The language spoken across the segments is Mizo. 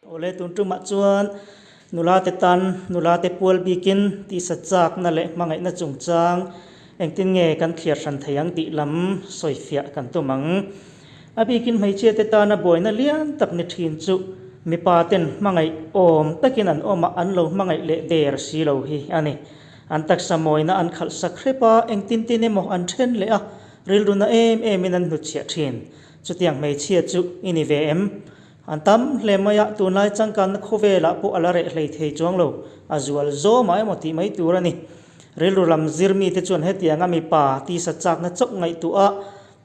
Awle tun tumah chuan nula te tan nula te pual bikin tisa chakna leh hmangaihna chungchang engtin nge kan thliar hran thei ang tih lam sawifiah kan tum ang. A bikin hmeichhia te tana buaina lian tak ni thin chu mipa ten hmangaih awm takin an awm a, an lo hmangaih leh der si lo hi a ni. An taksa mawina an khalh sak hrep a, engtin tin emaw an then leh a, rilru na em emin an hnutchhiah thin. Chutiang hmeichhia chu i ni ve em? An tam hle mai a, tunlai changkanna khawvelah pawh a la reh hlei thei chuang lo, a zual zawmah emaw tih mai tur a ni. Rilru lam zir mite chuan hetianga mipa tisa chakna chauh ngaihtuah a,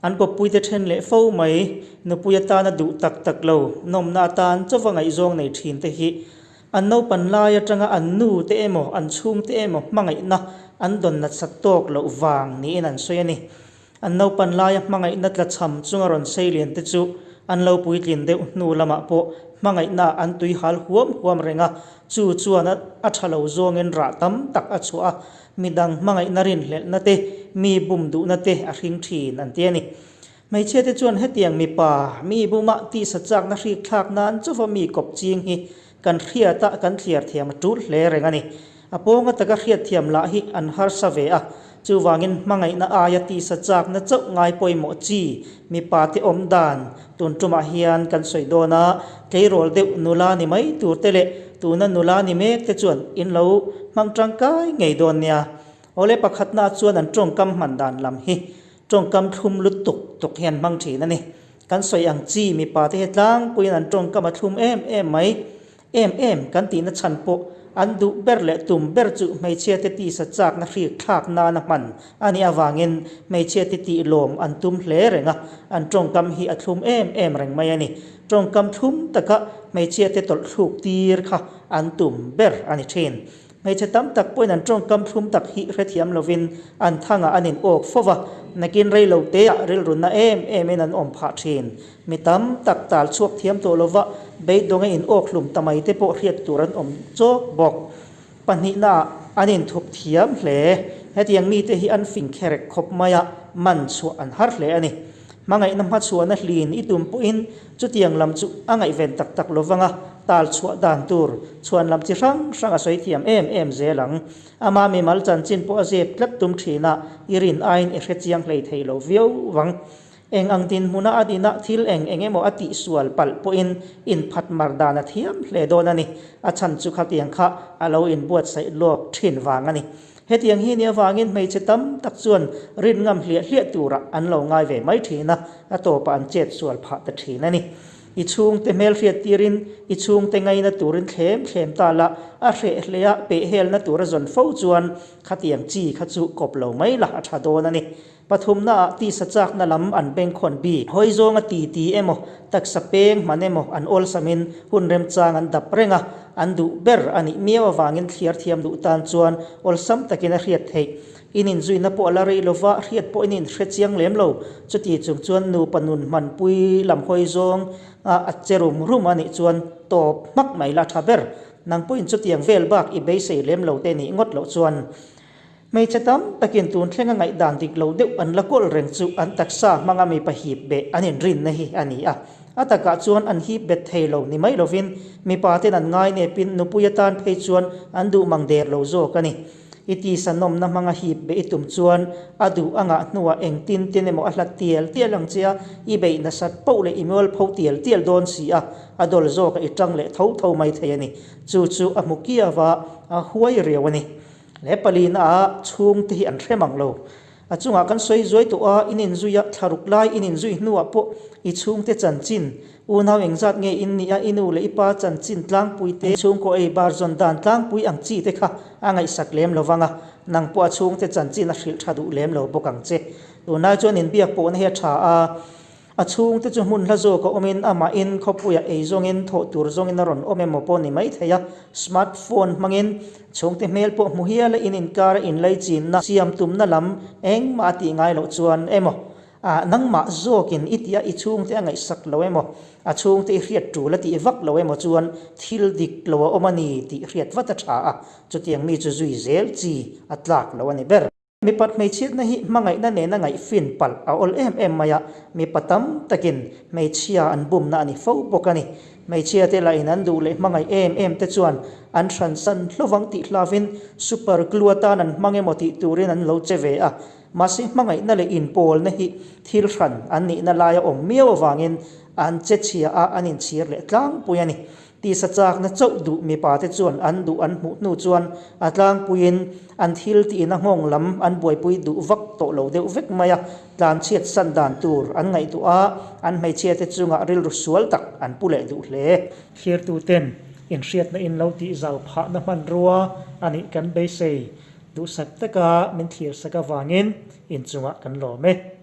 an kawppuite then leh fo mai, nupui atana duh tak tak lo, nawmna atan chauva ngaihzawng nei thin te hi an naupan lai atanga an nu te emaw an chhungte emaw hmangaihna an dawn natsak tawk loh vang niin an sawi a ni. An naupan laia hmangaihna tlachham chunga rawn sei lian te chu an lo puitlin deuh hnu lamah pawh hmangaihna an tui hal huam huam reng a, chu chuan a tha lo zawngin rah tam tak a chhuah a, midang hmangaihna rinhlelhna te, mi bum duhna te a hring thin an ti a ni. Hmeichhia te chuan hetiang mipa, mi buma tisa chakna hrik thlak nan chauva mi kawp ching hi kan hriat a, kan thliar thiam a tul hle reng a ni. A pawnga taka hriatthiam lah hi an harsa ve a, chuvangin hmangaihna aia tisa chakna chauh ngai pawimawh chi mipa te awm dan tun tumah hian kan sawi dawn a, tleirawl deuh nula ni mai tur te leh tuna nula ni mek te chuan in lo hmang tangkai ngei dawn nia. Awle pakhatna chuan an tawngkam hman dan lam hi tawngkam thlum lutuk tuk hian hmang thin a ni. Kan sawi ang chi mipa te hi tlangpuiin an tawngkam a thlum em em mai. Em em kan tihna chhan pawh an duh ber leh tum ber chu hmeichhia te tisa chakna hrik thlak nana hman a nih avangin hmeichhia te tih lawm an tum hle reng a, an tawngkam hi a thlum em em reng mai a ni. Tawngkam thlum taka hmeichhia te tawlh thluk tir kha an tum ber a ni thin. Hmeichhe tam tak pawhin an tawngkam thlum tak hi hrethiam lovin an thangah an in awk fo va, nakin rei lo teah rilrunna em emin an awm phah thin. Mi tam tak tal chhuak thiam tawh lova beidawng a in awk hlum ta mai te pawh hriat tur an awm chawk bawk. Pahnihnaah an inthup thiam hle. Hetiang mite hi an fing kherek khawp mai a, man chhuah an har hle a ni. Hmangaihna hmachhuahna hlin i tum pawhin chutiang lam chu a ngaihven tak tak lovang a, tal chhuah dan tur chhuan lam chi hrang hrang a sawi thiam em em zel ang. Ama mimal chanchin pawh a zep tlat tum thin a, i rin aiin i hrechiang hlei thei lo viau vang. Eng ang dinhmuna a dina thil eng eng emaw a tihsual palh pawhin inphat mar dan a thiam hle dawn a ni. A chhan chu khatiang kha a lo inbuatsaih lawk thin vang a ni. Hetiang hi nih avangin hmeichhe tam tak chuan rin ngam hliah hliah turah an lo ngai ve mai thin a, a tawpah an chet sual phah ta thin a ni. I chhungte hmelhriat tirin i chhungte ngaina turin thlem thlem ta la, a hreh hlea pehhelna tura zawn fo chuan khatiang chi kha chu kawp lo mai la a tha dawn a ni. Pathumnaah tisa chakna lam an bengkhawn bik. Hawi zawnga ti ti emaw, taksa peng hman emaw an awlsamin hun remchang an dap reng a, an duh ber a nih miau avangin thliar thiam duh tan chuan awlsam takin a hriat theih. In inzuina pawh a la rei lova, hriat pawhin in hre chiang lem lo. Chuti chung chuan nupa nun hmanpui lam hawi zawng a che rum rum a nih chuan tawp hmak mai la tha ber. Nang pawhin chutiang vel bak i beisei lem lo te nih ngawt loh chuan Hmeichhe tam takin tun thlenga ngaihdan dik lo deuh an la kawl reng chu an taksa hmanga mipa hip beh an inrinna hi a ni a. A takah chuan an hip bet thei lo ni mai lovin mipa ten an ngai nepin nupui atan phei chuan an duh mang der lo zawk a ni. I tisa nawmna hmanga hip beh i tum chuan a duh a ngah hnuah engtin tin emaw a hlat tial tial ang che a, i beih nasat poh leh i mualpho tial tial dawn si a, a dawl zawkah i tang leh tho tho mai thei a ni. Chu chu a hmu kiava a huai riau a ni. He palina ah chhungte hi an hre mang lo. A chungah kan sawi zuai tawh a, in inzui a, thlaruk lai in inzui hnuah pawh i chhungte chanchin, unau engzat nge in nih a, i nu leh i pa chanchin tlangpui te, chhungkaw ei bar zawn dan tlangpui ang chi te kha a ngaihsak lem lo vang a, nang pawh a chhungte chanchin a hrilh tha duh lem lo bawk ang che. Tunlai chuan inbiak pawhna hi a tha a. A chhungte chu hmun hla zawk a awmin amahin khawpuiah ei zawngin thawh tur zawngin a rawn awm emaw pawh ni mai thei a, smart phone hmangin chhungte hmel pawh hmu hial a in inkar a inlei chinna siam tumna lam engmah a tih ngai loh chuan emaw ah nangmah zawkin i tih a i chhungte a ngaihsak lo emaw a chhungte i hriat tul a tih vak lo emaw chuan thil dik lo a awm a ni tih hriat vat a tha a, chutiang mi chu zui zel chi a tlak lo a ni ber. Mipat hmeichhiatna hi hmangaihna nena ngaihfin palh a awl em em mai a, mipa tam takin hmeichhia an bumna a ni fo bawk a ni. Hmeichhia te lahin an duh leh hmangaih em em te chuan an hransan hlovang tih hlavin super glue atan an hmang emaw tih turin an lo che ve a. Mahse hmangaihna leh inpawlna hi thil hran an nihna laia awm miau avangin an che chhia a, an inchhir leh tlangpui a ni. Tisa chakna chauh duh mipa te chuan an duh an hmuh hnu chuan a tlangpuiin an thil tihna nghawng lam an buaipui duh vak tawh lo deuh vek mai a, tlanchhiat san dan tur an ngaihtuah a, an hmeichhia te chungah rilru sual tak an pu leh duh hle. Thlirtuten inhriatna in lo tih zau phahna hmanrua a nih kan beisei. Duhsak taka min thlir sak avangin inchungah kan lawm e.